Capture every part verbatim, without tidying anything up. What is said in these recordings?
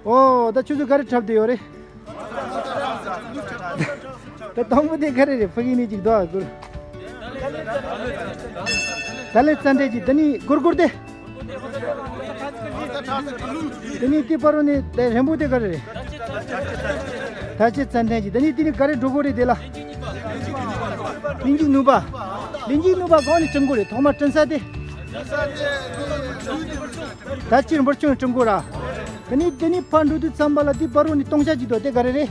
ཨོ། ད་ཁྱོད་ཚོ་ག་རེ་འཁྲབ་བསྡད་ཡོད་རེད། ད་དང་པོ་དེ་ག་རེ་རེད། ཕ་གི་ནས་ཅིག་རྡོ་ཨ་གུར། ད་ལན་ཙན་དན་གྱི་ད་ནི་གུར་གུར་དེ། ད་ནི་དེ་པར་རོ་ནི་ད་རན་པོ་དེ་ག་རེ་རེད། ད་ཅི་ཙན་དན་གྱི་ད་ནི་དེ་ནི་ག་རེ་འགྲོ་གོ་རེད་དེ་ལ། ལིང་ཅིག་ནུས་པ། ལིང་ཅིག་ནུས་པ་གང་ནས་བསྐྲུན་གོ་རེད། ཐོག་མ་བསྐྲུན་ས་དེ། ད་ཅིར་འབུར་ཆུང་བསྐྲུན་གོ་ར། ད་ནི་དེ་ནི་ཕར་འགྲོ་དུས་ཙམ་པ་ལ་དེ་བར་རོ་ནི་སྟོང་ཆ་ཅིག་འདུག་དེ་ག་རེ་རེད།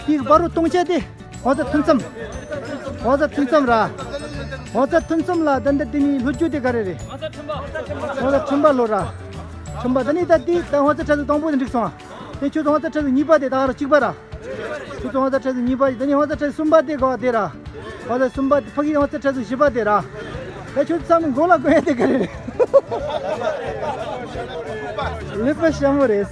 དེ་བར་རོ་སྟོང་ཆ་དེ། ཝང་ཚ་ཐུན་མཚམས། ཝང་ཚ་ཐུན་མཚམས་ར། ཝང་ཚ་ཐུན་མཚམས་ལ་ད་ལྟ་དེ་ནི་ལྷོ་རྒྱུད་དེ་ག་རེ་རེད། ཝང་ཚ་ཁྲིམས་པ་ལོ་ར། ཁྲིམས་པ་ད་ནི་ད་དེ་ད་ཝང་ཚ་ཁྲ་ཚུགས་དང་པོ་དེ་འགྲིག་སོང་། དེ་ཁྱོད་ཚོ་ཝང་ཚ་ཁྲ་ཚུགས་གཉིས་པ་དེ་ད་ག་ར་གཅིག་པ་ར། ཁྱོད་ཚོ་ཝང་ཚ་ཁྲ་ཚུགས་གཉིས་པ་དེ་ནི་ཝང་ཚ་ཁྲ་ཚུགས་གསུམ་པ་དེ་ག་བ་དེ་ར། ཝང་ཚ་གསུམ་པ་ཕ་གི་ཝང་ཚ་ཁྲ་ཚུགས་བཞི་པ་དེ་ར། ད་ཁྱོད་ཚོ་ཚང་མ་མགོ་ལ་གོན་ཡ་དེ་ག་རེ་རེད། ལུས་པ་ཞྭ་མོ་རེད།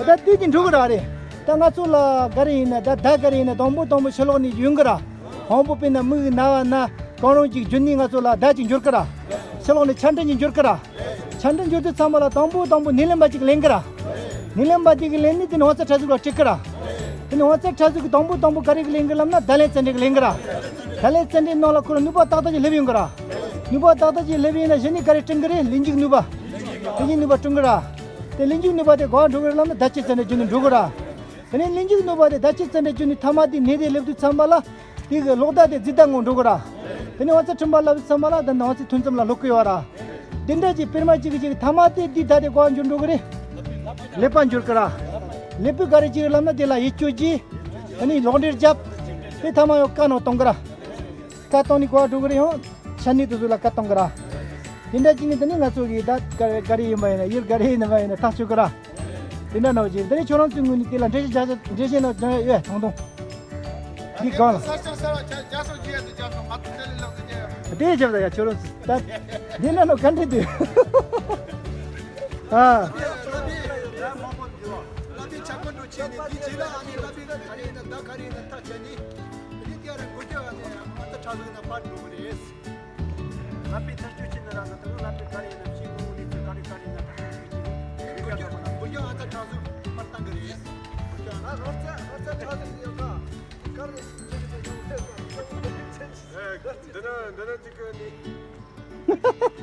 ད་དུས་ཀྱི་འགྲོ་གི་ར་རེད། ད་ང་ཚོ་ལ་ག་རེ་ཡིན་ན་ད་ད་ག་རེ་ཡིན་ན་དང་པོ་དང་པོ་ཕྱི་ལོགས་ནས་ཡོང་གི་ར། དང་པོ་དཔེར་ན་མིག་ན་བ་ན་གང་རུང་ཅིག་འགྱུར་ནས་ང་ཚོ་ལ་ད་ཅིག་འགྱུར་གི་ར། ཕྱི་ལོགས་ནས་ཆ་འདྲེན་ཅིག་འགྱུར་གི་ར། ཆ་འདྲེན་འགྱུར་དུས་ཚང་མ་ལ་དང་པོ་དང་པོ་སྣེ་ལེན་པ་ཅིག་ལེན་གི་ར། སྣེ་ལེན་པ་དེ་གི་ལེན་ནས་དེ་ནས་ཝང་ཚ་ཁྲ་ཚུགས་ལ་སྤྲད་གི་ར། དེ་ནས་ཝང་ཚ་ཁྲ་ཚུགས་ཀྱི་དང་པོ་དང་པོ་ག་རེ་གི་ལེན་གི་ལབ་ན་བརྡ་ལན་བཙལ་འབྲས་གི་ལེན་གི་ར། བརྡ་ལན་བཙལ་འབྲས་ནང་ལ་ཁོ་ལ་ནུས་པ་ཏག་ཏག་ཅིག་སླེབས་ཡོང་གི་ར། ནུས་པ་ཏག་ཏག་ཅིག་སླེབས་ཡོང་ན་གཞི་ནས་ག་རེ་བསྐྲུན་གི་རེད། ལིང་ཅིག་ནུས་པ། ལིང་ཅིག་ནུས་པ་བསྐྲུན་གི་ར། དེ་ལིང་ཅིག་ནུས་པ་དེ་ག་པར་འགྲོ་གི་རེད་ལབ་ན་བརྡ་ཅིག་བཙལ་འབྲས་བརྒྱུད་ནས་འགྲོ་གི་ར། དེ་ནས་ལིང་ཅིག་ནུས་པ་དེ་བརྡ་ཅིག་བཙལ་འབྲས་བརྒྱུད་ནས་མཐའ་མ་དེ་ནད་དེ་སླེབས་དུས་ཚང་མ་ལ། དེ་གི་གློག་བརྡ་དེ་རྫི་བརྡ་ངང་འགྲོ་གི་ར། དེ་ནས་ཝང་ཚ་ཁྲིམས་པ་ལབ་ཙམ་པ་ལ་ད་ནང་ཚེ་ཐུན་མཚམས་ལ་ལྷོད་གི་ཡོད་ར། དེ་འདྲ་ཅིག་དཔེར་མ་གཅིག་གི་གཅིག་མཐའ་མ་དེ་འདི་ད་དེ་གོ་འགྱུར་འགྲོ་གི་རེད། ཀླད་པ་འགྱུར་གི་ར། ཀླད་པའི་ག་རེ་གཅིག་ལབ་ན་དེ་ལ་ཡིད་སྐྱོ་གི། དེ་ནས་ལོག་འདྲེན་རྒྱབ། དེ་མཐའ་མ་ཡང་བཀའ་ནང་གཏོང་གི་ར། བཀའ་གཏོང་ནས་གོ་འགྲོ་གི་རེད། ཡང་ཆ་ནས་དེ་ཚོ་ལ་བཀའ་གཏོང་གི་ར། དེ་འདྲ་གཅིག་ནི་དེ་ནས་ང་ཚོ་གི་ད་ག་རེ་ཡིན་པ་ཡིན་ན་ཡུལ་ག་རེ་ཡིན་པ་ཡིན་ན་ཐག་ཆོད་གི་ར། དེ་འདྲ་ནང་བཞིན་དེ་ནས་ཁྱོད་རང་ཚོའི་ངོས་ནས་དེ་ལ་འགྲེལ་བཤད་རྒྱག་འགྲེལ་བཤད་ནང་རྒྱག་ཡ་ཡོད་ཐོང་ཐོང་། འདི་གང་ལ། ས་ཆ་ས་ཆ་རྒྱ་སོ་རྒྱ་སོ་རྒྱ་སོ་མ་ཐུབ་ལས་ལག་ཟེར་རྒྱ། དེ་རྒྱབ་ད་ཡ་ཁྱོད་རང་ཚོ་ད། འདི་ན་ནོ་ག་འདྲ་འདུག་ཨ། ལ་དེ་ཆ་ཀོན་འགྲོ་ཆེ་ནས་འདི་རྗེས་ལ་ཨ་ནི་ལ་དེ་ག་རེ་ཡིན་ན་ད་ག་རེ་ཡིན་ན་ཐག་ཆད་ནི། འདི་དེ་ར་འགོ་རྒྱ་ཨ་ནི་ཨ་ད་ཁྲ་ཟུག་ན་པར་འགྲོ་གི་རེད། ལ་པའི་ཐག་གཅོད་བྱེད་ན་ར་ན་ད་ལ་པའི་ག་རེ་ཡིན་ན་ཕྱི་གོང་ལི་ཚོ་ག་རེ་ག་རེ་ཡིན་ན་ཐག་གཅོད་བྱེད་ཀྱི་འགོ་རྒྱ་འགོ་རྒྱ་ཨ་ད་ཁྲ་ཟུག་པར་བཏང་གི་རེད། འདི་ན་འདི་ན་གཅིག་གི་ནི།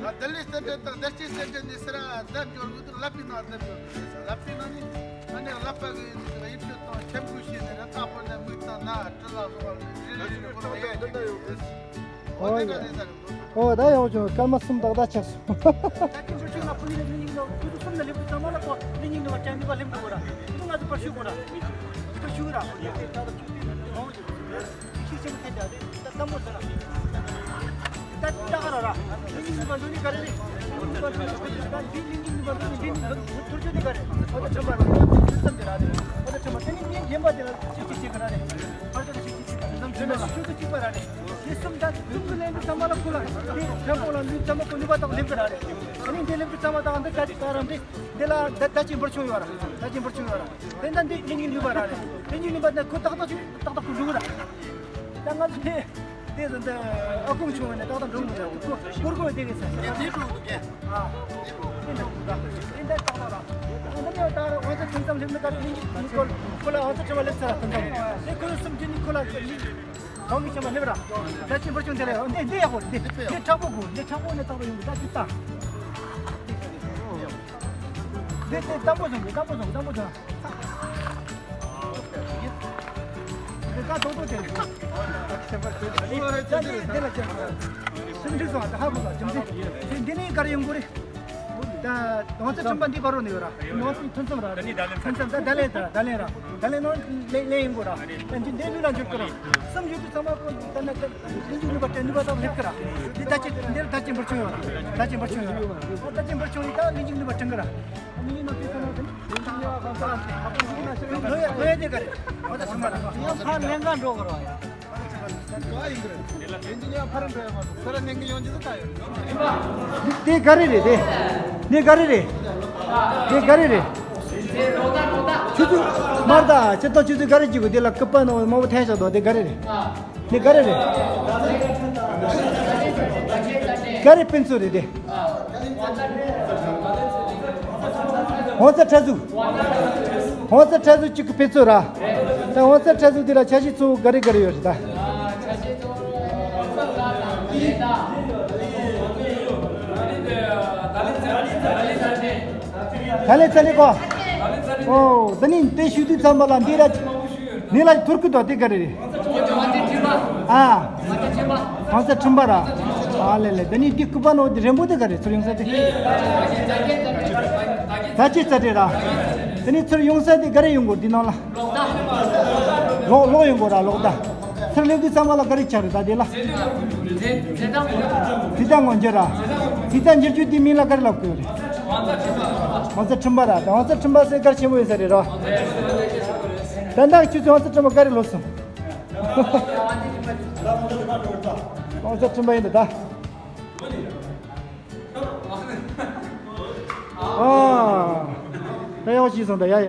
ཨ་བདེ་ལེགས་གསལ་འདྲེན་དང་བདེ་སྐྱིད་གསལ་འདྲེན་ནི་ཟེར་ཨ་བདེ་འབྱོར་གི་འདུག་ལ་པའི་ནང་བདེ་འབྱོར་གི་རེད་ཟེར། ལ་པའི་ནང་ནི་ཨ་ནི་ལ་པ་གི་ཡིབ་ཆུ་དང་ཁྱབ་འགུལ་བྱས་ནས་ར་ཐག་པོ་ནས་མིག་དང་ན་སྤྲི་ལ་སོགས་པ་རེ་རེ་རེ་རེ་ཁོ་ལ་ཡ་ཡིན་གི་རེད། འོ་དེ་འདྲ་རེད་ཟེར་གི་འདུག་ཨོ་ད་ཡག་བྱུང་། སྐར་མ་གསུམ་ཏག་ཏག་ཆགས་སོང་། ད་ཁྱོད་ཚོ་ཆུང་ན་ཕུ་ནི་ནི་ཡིན་ནོ་ཁྱོད་ཚོ་གསུམ་ན་སླེབས་དུས་ཚང་མ་ལ་ཁོ་ནི་ཡིན་ནོ་བ་ཅན་ནི་བ་སླེབས་འགྲོ་གོ་ར། ཁྱོད་ཚོ་ང་ཚོ་བར་ཞུ་གོ་ར། བར་ཞུ་གི་ར། ཁྱོད་ཚོ་ད་ད་ཁྱོད་ཚོ་མང་བོ་ཅིག་ཤིག་ཤིག་ཐེ་ད་དེ་ད་ལྟ་མོ་ཟེར་ན། ད་ད་ག་ར་ར། ནི་ཡིན་ནོ་བ་ལོ་ནི་ག་རེ་རེད། ནི་ཡིན་ནོ་བ་ལོ་ནི་ག་རེ་རེད། ད་འདི་ནི་ཡིན་ནོ་བ་ལོ་ནི་འདི་ནི་ཐུར་ཅོ་ནི་ག་རེ། ཨོ་ད་ཁྲམ་པ་ར། ཐུར་ཙམ་དེ་ར་རེད། ཨོ་ད་ཁྲམ་པ་དེ་ནི་ངའི་རྒན་པ་དེ་ལ་ཤིག་ཤིག་ཤིག་ག་ར་རེད། ཨོ་ད་ཤིག་ཤིག་ཤིག་ག་ར་རེད། ནམ་ཚོད་ན་ཤིག་ཤིག་ཤིག་ག་ར་རེད། དེ་གསུམ་ད་གསུམ་གྱི་ལན་དུ་ཚང་མ་ལ་ཁོ་ལ་དེ་དྲན་པོ་ལ་ལུས་ཚང་མ་ཁོ་ནུས་པ་དང་ལེན་གི་ར་རེད། ཨ་ནི་དེ་ལེན་དུ་ཚང་མ་དང་འདི་ག་ཅིག་ག་ར་འདི་འདི་ལ་ད་ད་ཅིག་འབུར་ཆུང་ཡོད་ར། ད་ཅིག་འབུར་ཆུང་ཡོད་ར། དེ་ད་འདི་ལིང་གི་ནུས་པ་ར་རེད། ལིང་གི་ནུས་པ་ད་ཁོ་ཏག་ཏག་ཅིག་ཏག་ཏག་ཁོ་འགྲོ་གི་ར། ད་ང་ཚོ་དེ་དེ་ད་ཨ་ཁུང་ཆུང་བ་ནས་ཏག་ཏག་འགྲོ་གི་མི་འདུག་ཁོ་སྐོར་སྐོར་དེ་གི་ས་ས་ད་དེ་འགྲོ་གི་འདུག་གས། ཨ་དེ་འདྲ་འདུག་ད་དེ་འདྲ་ཏག་ཏག་ར། ཨ་ད་ནི་ད་ར་ང་ཚོ་ཐུན་མཚམས་སླེབས་ན་ད་ར་ལིང་གི་ནུས་པ་ཁོ་ལ་ང་ཚོ་ཁྲི་བ་སླེབས་ཚར་ར། ཐུན་མཚམས་དེ་ཁོ་ལ་སུམ་ཅུ་ནི་ཁོ་ལ་གོང་གི་ཆེན་པོ་སླེབས་ར། ད་ཅི་འབུར་ཆུང་དེ་ལས་འདི་འདི་ཡག་པོ་འདི་འདི་མཁྲེགས་པོ་དགོས། འདི་མཁྲེགས་པོ་ནས་ཏག་ཏག་ཡོང་གི། ད་ཅི་ལྟ། འདི་འདི་དམ་པོ་བཟུང་གི། དམ་པོ་བཟུང་། དམ་པོ་བཟུང་། འདི་ད་ཏོག་ཏོག་དེ་རེད། ད་འདི་འདི་ལ་ཅན་སུམ་ཅུ་སོང་། ད་ཧ་གོ་ལ་ཅུང་ཟད་འདི་ནས་གར་ཡོང་གི་རེད། ད་ང་ཚོ་ཁྲམ་པ་འདི་བར་རོ་ནས་ཡོད་ར། ང་ཚོ་ཐུན་མཚམས་ར་རེད། ཐུན་མཚམས་ད་ད་ལན་ད་ད་ལན་ར། ད་ལན་ནང་ལེན་ལེན་ཡིན་གོ་ར། ད་འདི་འདི་ལུས་ལ་འཇུག་གི་ར། གསུམ་ཡོད་དུས་ཚང་མ་ཁོ་ད་ན་ད་ལིང་ཅིག་ནུས་པ་དྲན་ནུས་པ་དང་སླེབས་གི་ར། འདི་ད་ཅི་འདིར་ད་ཅི་འབུར་ཆུང་ཡོད་ར། ད་ཅི་འབུར་ཆུང་ཡོད་ར། ད་ཅི་འབུར་ཆུང་ཡིན། ད་ལིང་ཅིག་ནུས་པ་དྲན་གི་ར། ལིང་ཅིག་ནུས་པ་དྲན་གི་ར། ལོ་ཡ་ལོ་ཡ་དེ་ག་རེད། ཨོ་ད་ཚང་མ་ར། ཡང་ཕར་ལེན་ག་འགྲོ་གི་ར། དེ་ག་རེ་རེད། དེ་དེ་ག་རེ་རེད། དེ་ག་རེ་རེད། ཁྱོད་ཚོ་མར་ད་ཁྱེད་ད་ཁྱོད་ཚོ་ག་རེ་བྱེད་དགོས། དེ་ལ་སྐུད་པ་ནང་མང་པོ་འཐེན་བཞག་འདུག་དེ་ག་རེ་རེད། དེ་ག་རེ་རེད། ག་རེ་ཕན་ཚུན་རེད་དེ། ཝང་ཚ་ཁྲ་ཟུག་ཝང་ཚ་ཁྲ་ཟུག་གཅིག་གི་དཔེ་ཚོད་ར། ད་ཝང་ཚ་ཁྲ་ཟུག་འདི་ལ་ཆ་ཤས་གཙོ་བོ་ག་རེ་ག་རེ་ཡོད་རེད་ད། ད་ལེ་ཚ་ལེ་གོ། ཨོ་ད་ནི་དེ་ཞུ་དུས་ཙམ་པ་ལ་འདི་ར། ནི་ལ་ཐུར་ཀི་དོ་དེ་ག་རེ་རེད། ཨ། ཝང་ཚ་ཁྲིམས་པ་ར། ཨ་ལེ་ལེ་ད་ནི་འདི་སྐུ་པ་ནོ་འདི་རེན་པོ་དེ་ག་རེ་ཚུར་ཡོང་ས་དེ། ས་ཆེ་ས་ཆེ་ར། ད་ནི་ཚུར་ཡོང་ས་དེ་ག་རེ་ཡོང་གོ་འདི་ནང་ལ། ལོག་ལོག་ཡོང་གོ་ར་ལོག་ད། ཚུར་སླེབས་དུས་ཚང་མ་ལ་ག་རེ་ཆགས་རེད་ད་དེ་ལ། ཙི་ཏ་ངོ་འཇོ་ར། ཙི་ཏ་འཇོ་རྒྱུ་དེ་མིང་ལ་ག་རེ་ལབ་དགོས་རེད། ཝང་ཚ་ཁྲིམས་པ་ར། ད་ཝང་ཚ་ཁྲིམས་པ་ཟེར་གལ་ཆེན་པོ་ཡིན་ས་རེད་ར། ད་ནག་ཆུ་ཚོད་ཝང་ཚ་ཁྲིམས་པ་ག་རེ་ལོས་སོང་། ཝང་ཚ་ཁྲིམས་པ་ཡིན་ད་ད། ཨ། ད་ཡག་ཤི་སོང་ད་ཡ་ཡ།